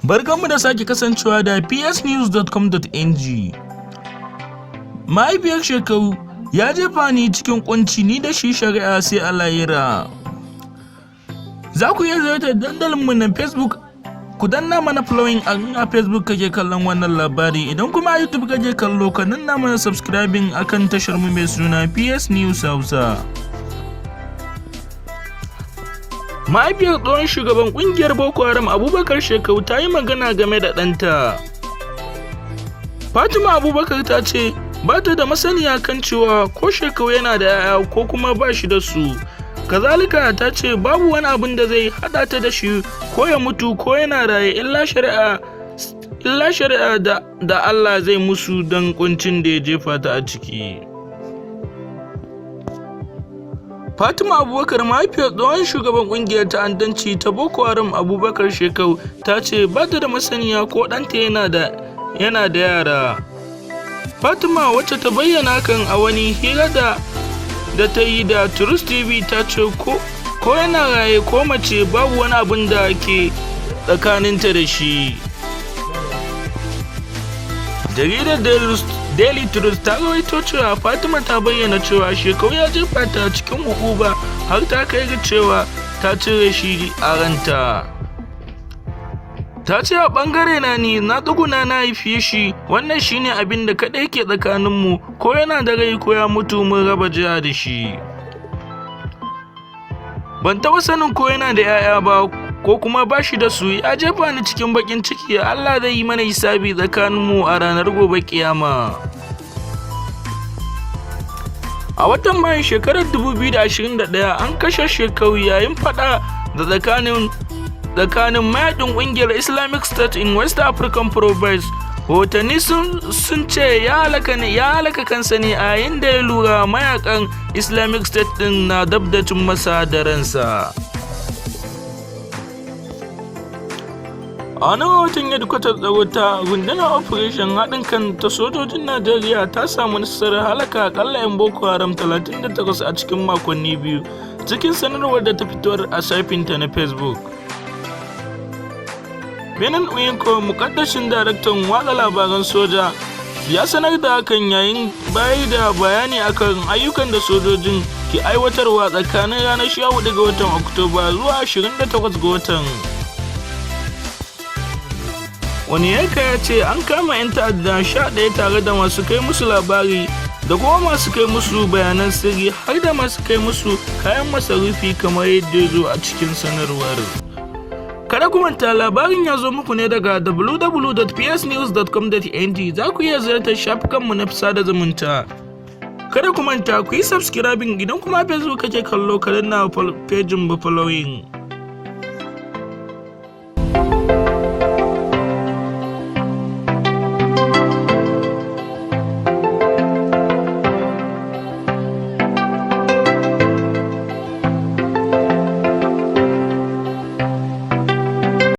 Barkanmu da sake kasancewa da psnews.com.ng. Mahaifiyar Shekau ya jefa ni cikin kunci, ni da shi shari'a sai a lahira. Za ku iya ziyartar dandalinmu na Facebook, ku danna mana following a Facebook kake kallon wannan labari. Idan kuma a YouTube kake kallo, ka danna mana subscribing akan tashar mu mai suna PS News Hausa. Mahaifiyar tsohon shugaban kungiyar Boko Haram Abubakar Shekau ta yi magana game da ɗanta. Fatima Abubakar ta ce ba ta da masaniya kan cewa ko Shekau yana da 'ya'ya ko kuma ba shi da su. Kazalika ta ce babu wani abin da zai haɗa ta da shi, ko ya mutu ko yana raye, illa shari'a da Allah zai musu don kuncin da ya jefa ta a ciki. Fatima Abubakar, mahaifiyar tsohon shugaban kungiyar ta'addanci ta Boko Haram Abubakar Shekau, ta ce ba ta da masaniya ko ɗanta yana da yara. Fatima, wacce ta bayyana hakan a wani hira da ta yi da Trust TV, ta ce ko yana raye ko mace, babu wani abin da ke tsakaninta da shi. Jaridar Daily Trust ta rawaito cewa Fatima ta bayyana cewa Shekau ya jefa ta cikin ukuba har ta kai ga cewa ta cire shi a ranta. Ta ce, "A bangare na, ni na tsuguna na haife shi, wannan shine abin da kaɗai ke tsakaninmu. Ko yana da rai ko ya mutu, mun raba jiya da shi. Ban taɓa sanin ko yana da 'ya'ya ba ko kuma ba shi da su. Ya jefa ni cikin bakin ciki. Allah zai yi mana hisabi tsakaninmu a ranar gobe kiyama." A watan Mayun shekarar 2021 an kashe Shekau yayin fada da tsakanin mayakin kungiyar Islamic State in West African Province. Rahotanni sun ce ya halaka kansa ne a yayin da ya lura mayakan Islamic State din na dab da cin masa da ransa. A wani rahoton, hedikwatar tsaro ta rundunar Operation Haɗin Kan ta sojojin Najeriya ta samu nasarar halaka akalla 'yan Boko Haram 38 a cikin makonni 2, cikin sanarwar da ta fitar a shafinta na Facebook. Benin Uyinko, mukaddashin daraktan watsa labaran soja, ya sanar da hakan yayin bayar da bayani akan ayyukan da sojojin ke aiwatarwa tsakanin ranar 14 ga watan Oktoba zuwa 28 ga watan. Onyeka ya ce an kama 'yan ta'adda 11 tare da masu kai musu labari da kuma masu kai musu bayanan sirri, har da masu kai musu kayan masarufi, kamar yadda ya zo a cikin sanarwar. Kada ku manta, labarin ya zo muku ne daga www.psnews.com.ng. Za ku iya ziyartar shafukanmu na sada zumunta. Kada ku manta ku yi subscribing. Idan kuma Facebook kake kallo, ka danna pejin mu following.